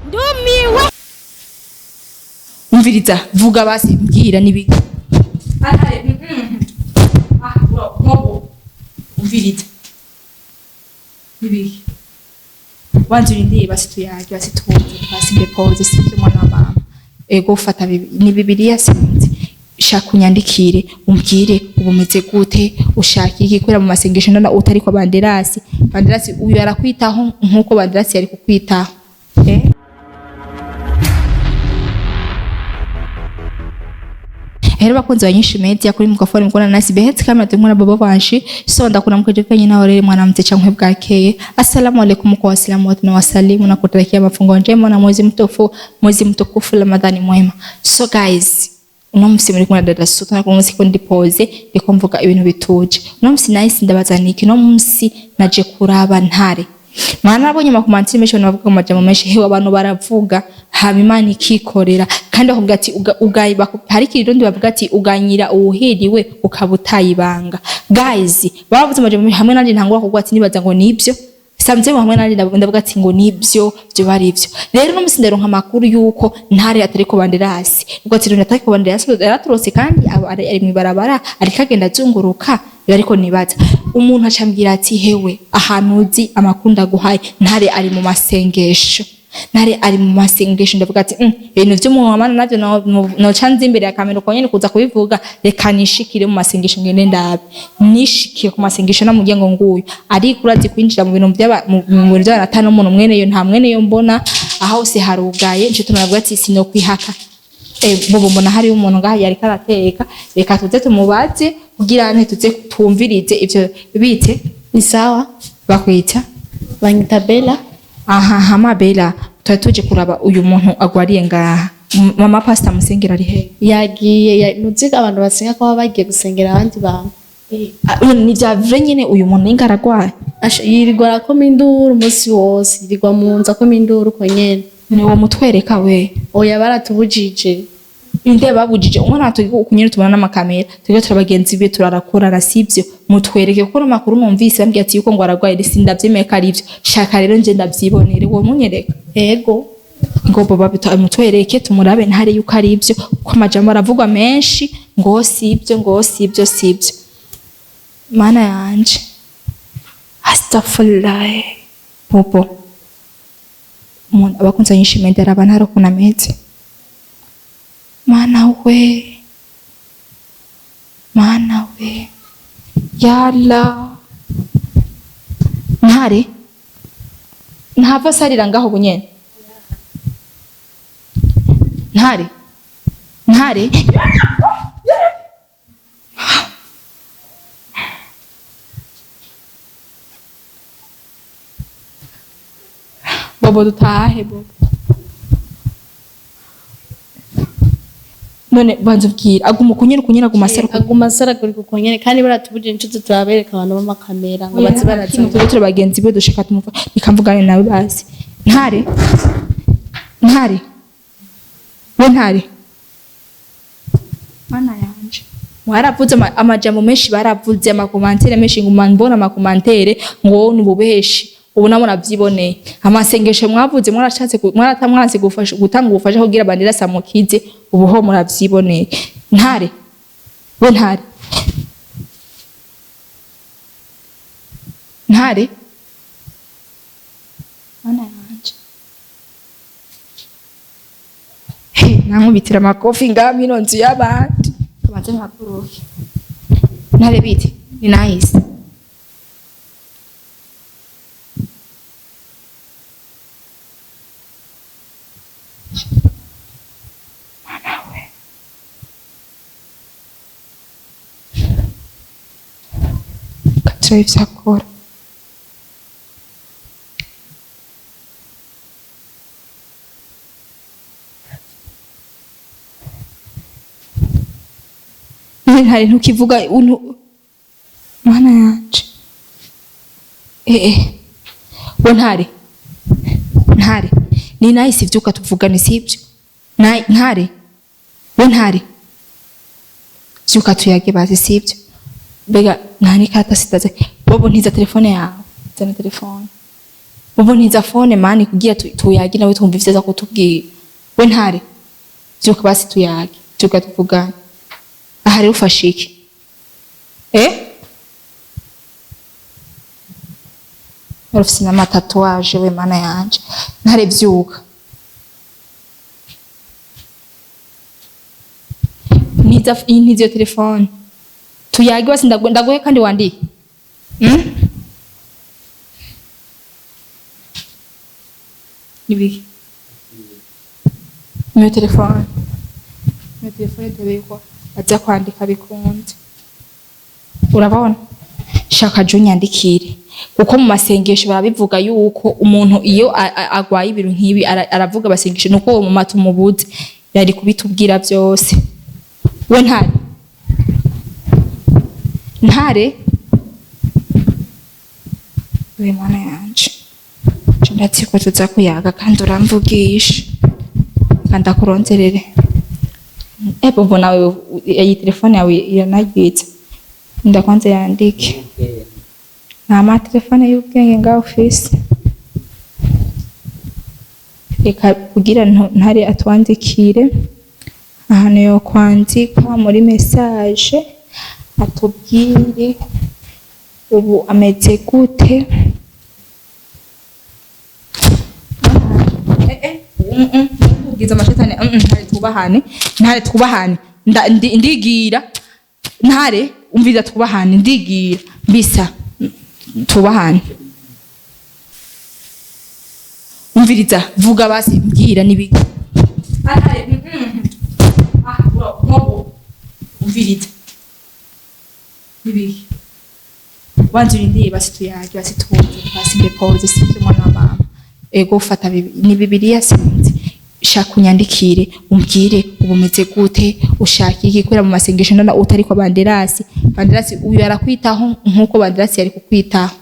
Ndumiwe. Umviriza, vuga basi, mbwira nibiki. Umviriza, nibiki? Wanze urindiye basi, tuyage basi, tuwumve basi, mbe pause, sivyo mwana wa mama? Ego, fata ni Bibiliya, sinzi, shaka unyandikire umbwire ubu umeze gute, ushaka iki, kubera mu masengesho ndabona utari kwa Banderasi. Banderasi uyu arakwitaho nkuko Banderasi yari kukwitaho, eh? Rero bakunzi ba Nyinshi Media, kuri microphone mukona nasi behetse kamera tumwe na baba banshi. So ndakuna mkeje penye naho rero mwana mte chankwe bwakeye. Assalamu alaikum kwa waislamu wote na wasalimu na kutakia mafungo njema na mwezi mtukufu Ramadhani mwema. So guys, uno musi muri kumwe na dada Suta na kumwe ko ndipoze ndiko mvuga ibintu bituje. Uno musi nahise ndabazana iki? Uno musi naje kuraba Ntare. Mwana nabonye amakomantire menshi, abantu bavuga amajambo menshi. Hewe, abantu baravuga hama Imana ikikorera, kandi bakubwira ati hari ikirundi bavuga ati uganyira uwuhiriwe ukaba utayibanga. Guys, bavuze amajambo menshi hamwe nanje ntangura kuvuga ati nibaza ngo nibyo samze hamwe nanje ndavuga ati ngo nibyo byo bari ivyo. Rero no musi ndaronka amakuru yuko Ntare atari ko Banderasi, ubwo ati rero atari ko Banderasi yaratorotse kandi ari mw'ibarabara ariko agenda azunguruka. Ariko nibaza umuntu acambwira ati hewe, ahantu uzi amakuru ndaguhaye, Ntare ari mu masengesho, Ntare ari mu masengesho. Ndavuga ati ibintu vy'umuntu wamana navyo noca nza imbere ya kamera uko nyene kuza kubivuga, reka nishikire mu masengesho ngende ndabe. Nishikiye ku masengesho namuryango nguyu, ariko urazi kwinjira mu bintu vy'aba mu bintu vy'abantu atari n'umuntu mweneyo, nta mweneyo mbona, aho hose harugaye. Nico gituma navuga ati sinokwihaka. Bobo mbona hariho umuntu ngaha yariko arateka, reka tuze tumubaze kugira nte tuze twumvirize ivyo bite. Ni sawa. Bakwita? Banyita Bella. Aha hama Bella, twari tuje kuraba uyu muntu agwariye ngaha. Mama pastor musengera ari he? Yagiye nuzi abantu basenga ko baba bagiye gusengera abandi bantu. Ah, ni vya vrai nyene uyu muntu ninga aragwaye? Asha, yirirwa arakoma induru umunsi wose, yirirwa mu nzu akoma induru uko nyene. Ni uwo mutwereka we? Oya, baratubujije. Inde babujije? Umwana turi kunyene tubona n'amakamera, turiko turabagenzi be, turarakorana, sivyo? Mutwereke kuko n'amakuru numvise bambwiye ati yuko ngo aragwaye, sindavyemeye ko ari ivyo. Shaka rero nje ndavyibonere, uwo munyereka. Ego. Ngo baba mutwereke tumurabe Ntare yuko ari ivyo, ko amajambo aravugwa menshi ngo sivyo, ngo sivyo, sivyo. Mana yanje, astagfirullah. Bobo, umuntu abakunzi Nyinshi Media, araba Ntare ukuntu ameze. Mana we, mana we, yala Ntare ntava asarira ngaho bunyene. Ntare, Ntare, Bobo, dutahe. Bobo, none banza ubwira, aguma ukunyene ukunyene, aguma aseruka? Aguma asaragurika uko nyene, kandi baratubujije inshuti turabereka abantu b'amakamera ngo baze baraza. Turi turi bagenzi be, dushaka tumufa, reka mvugane nawe basi. Ntare, Ntare we, Ntare, mana yanje, mwaravuze amajambo menshi, baravuze amakomantere menshi, ngo mbona amakomantere ngo ni ububeshi. Ubu nabo navyiboneye. Amasengesho mwavuze, mwarashatse mwaratamwanse gufasha, gutanga ubufasha kugira Bandera samukize, ubu ho muravyiboneye. Ntare we, Ntare, Ntare, mana yanje. He, nankubitira amakofi ngaha mw'ino nzu y'abandi, tubanze mpaguruke. Ntare bite? Ni nice. Mana we, katurabe ivyo akora. Ntare, ntukivuga mana yanje. Eh, we Ntare, Ntare, ni nice, vyuka tuvugane, sibyo? Ntare we, Ntare, vyuka tuyage basi, sibyo? Mbega nta nikata sitaze. Bobo, ntiza telefone yawe, zana telefone. Bobo ntiza phone mani kugira tuyage nawe twumva ivyo aza kutubwira. We Ntare, vyuka basi tuyage, vyuka tuvugane. Aha rero ufashe iki? Eh? Warufise n'amatatuwaje we mana yanje. Ntare vyuka. Ntiza ntiza iyo telefone. Tuyage basi ndaguhe kandi wandike. Mm? Nibiki? Niyo telefone. Niyo telefone turebe yuko aza kwandika bikunze. Urabona? Shaka je unyandikire. Kuko mu masengesho barabivuga yuko umuntu iyo agwaye ibintu nk'ibi aravuga abasengesho nuko uwo mama tumubuze yari kubitubwira byose. We Ntare. Ntare. We mana yanje. Je ndazi ko tuza kuyaga kandi uramvugisha. Kandi akuronzerere. Bobo nawe iyi telefone yawe iranagitse. Ndakwanze yandike. Nta ma telefone y'ubwenge ngaho ufise. Reka kugira Ntare atwandikire ahantu yo kwandika muri message atubwire ubu ameze gute. Ubwiza amashetani, Ntare twubahane, Ntare twubahane. Ndigira Ntare umviza twubahane, ndigira mbisa tubahane. Umviriza vuga basi mbwira nibiki. Ntare, Ah, bro, nkobo. Umviriza. Nibiki. Wanze urindiye basi tuyage basi twumve basi mbe pause sivyo mwana wa mama. Ego fata ni Bibiliya sinzi. Shaka unyandikire umbwire ubu umeze gute, ushaka iki kubera mu masengesho ndana utari kwa Banderasi. Banderasi uyu arakwitaho nkuko Banderasi yari kukwitaho.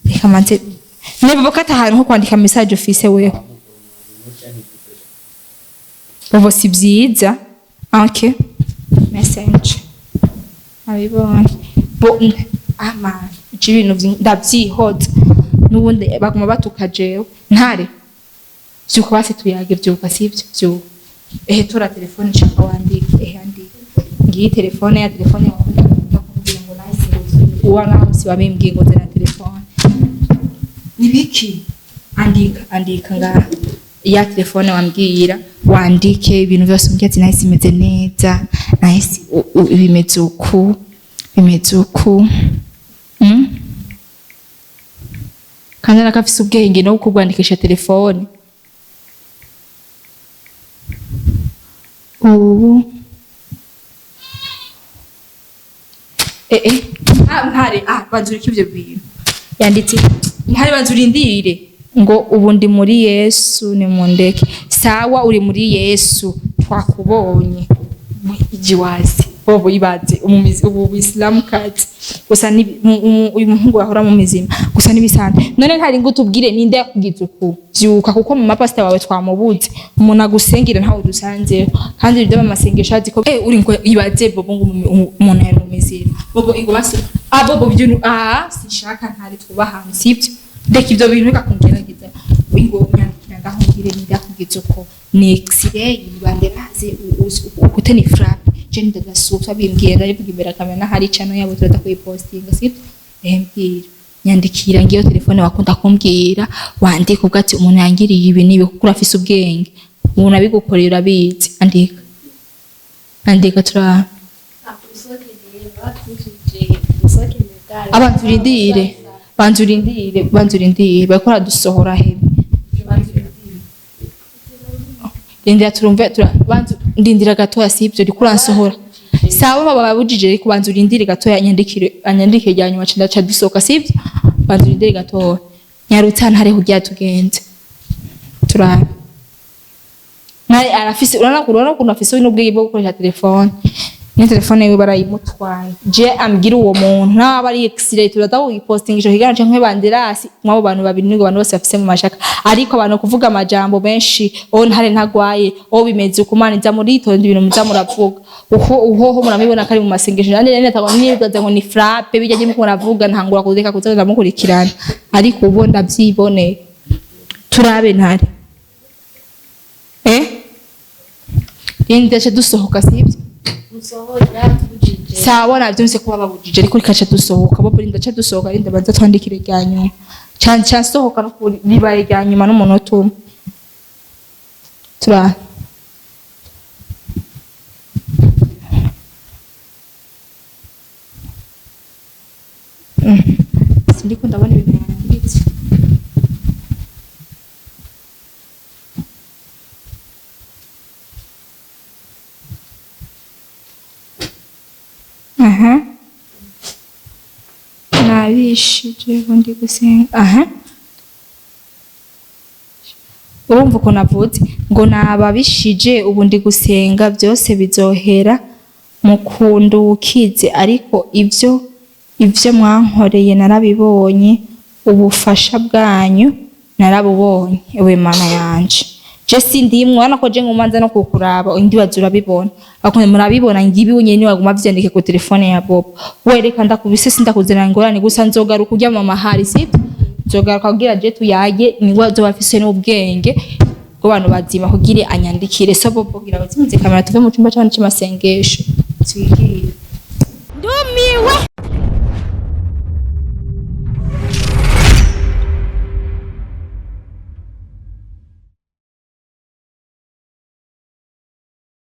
Reka manze niba bokata ahantu ho kwandika message ufise wewe. Bobo si byiza. Okay. Message. Abibonye. Bo ama ibintu ndavyihoza. Nubundi baguma batuka jewe. Ntare. Vyuka basi tuyage vyuka sivyo vyuka. Ehe tora telefone nshaka wandike. Ehe andike. Ngiyi telefone ya telefone ndakubwira ngo nahise uwa naho si wabimbwiye ngo zana telefone. Nibiki? Andika, andika ngaha. Ya telefone wambwira wandike ibintu byose umbwira ati nahise imeze neza, nahise bimeze uku, bimeze uku. Kandi arakafise ubwenge no kugwandikisha telefone. Ubu Ntare, banzurike ivyo bintu. Yanditse Ntare banzurindire ngo ubu ndi muri Yesu nimundeke. Sawa uri muri Yesu twakubonye. Ijiwazi bobo ibaze ubu Islam kazi gusa ni uyu muhungu ahora mu mizima gusa nibisanzwe. None ntari ngo tubwire ninde yakugize uku vyuka kuko mu mapasta wawe twamubuze umuntu agusengera ntawe dusanzeho kandi ibyo amasengesho azi ko uri ngo ibaze bobo ngo umuntu yari mu mizima bobo ingo basi bobo byo sinshaka ntari twubahana sivyo ndeka ivyo bintu bikakungerageza ingo nyandikira ngaho ngire ninde yakugize uko ni x-ray ibanderaze ukute ni frappe je ndadasuka bimbwira ndabivuga imbere kamera nahari channel yabo turada kuyipostinga sivyo mbwira nyandikira ngiyo telefone wakunda kumbwira wandika ubwo ati umuntu yangiriye ibi nibi kuko urafise ubwenge umuntu abigukorera abizi andika andika tura abanzurindire banzurindire banzurindire bakora dusohora hebe ndindira turumve banzu ndindira gatoya sivyo ndikuransohora sawa baba babujije ariko banzu urindire gatoya anyandikire anyandike rya nyuma cinda dusohoka sivyo banzu urindire gatoya nyarutsa ntare kugira tugenze turabe ntare arafise urabona ukuntu afise n'ubwenge bwo gukoresha telefone Ni telefone yiwe barayimutwaye. Je ambwira uwo muntu nawe ari exilé, turaza kuyipostinga ico kiganiro canke bandirasi mwabo bantu babiri, nigo bantu bose bafise mu mashaka. Ariko abantu kuvuga amajambo menshi, o ntare ntagwaye, o bimeze uko, Imana iza muritonda ibintu muza muravuga. Uho uhoho muramibona ko ari mu masengesho. Nanje nari natagwa nibaza ngo ni frappe bijya ndimo muravuga, ntangura kuzeka kuza ndamukurikirana, ariko ubu ndavyiboneye. Turabe ntare Rinde dusohoka, sibyo? Sawa, navyumvise ko bababujije, ariko rikaca dusohoka bo rinda ca dusohoka, rinda banza twandikire rya nyuma, ca ca sohoka no kuri ribaye rya nyuma n'umunota umwe tura. Sindiko ndabona ibintu yanditse. Aha nabishije ubundi gusenga. Aha urumva ukuntu avutse ngo nababishije, ubu ndi gusenga, byose bizohera mukundukize, ariko ibyo mwankoreye narabibonye, ubufasha bwanyu narabubonye. Ewe Mana yanje, je sindimwe urabona ko je nkumanza no kukuraba indibazo urabibona, akunze murabibona ngibi nyene waguma vyandike ku telefone ya Bobo. Wereka ndakubise, sindakuzanira ingorane, gusa nzogaruka urya mama hari, sibyo? Nzogaruka kugira je tuyage, niwe azoba afise n'ubwenge bw'abantu bazima kugira anyandikire. So Bobo, kugira ngo zimize kamera tuve mu cumba c'abandi c'amasengesho twigire. Ndumiwe.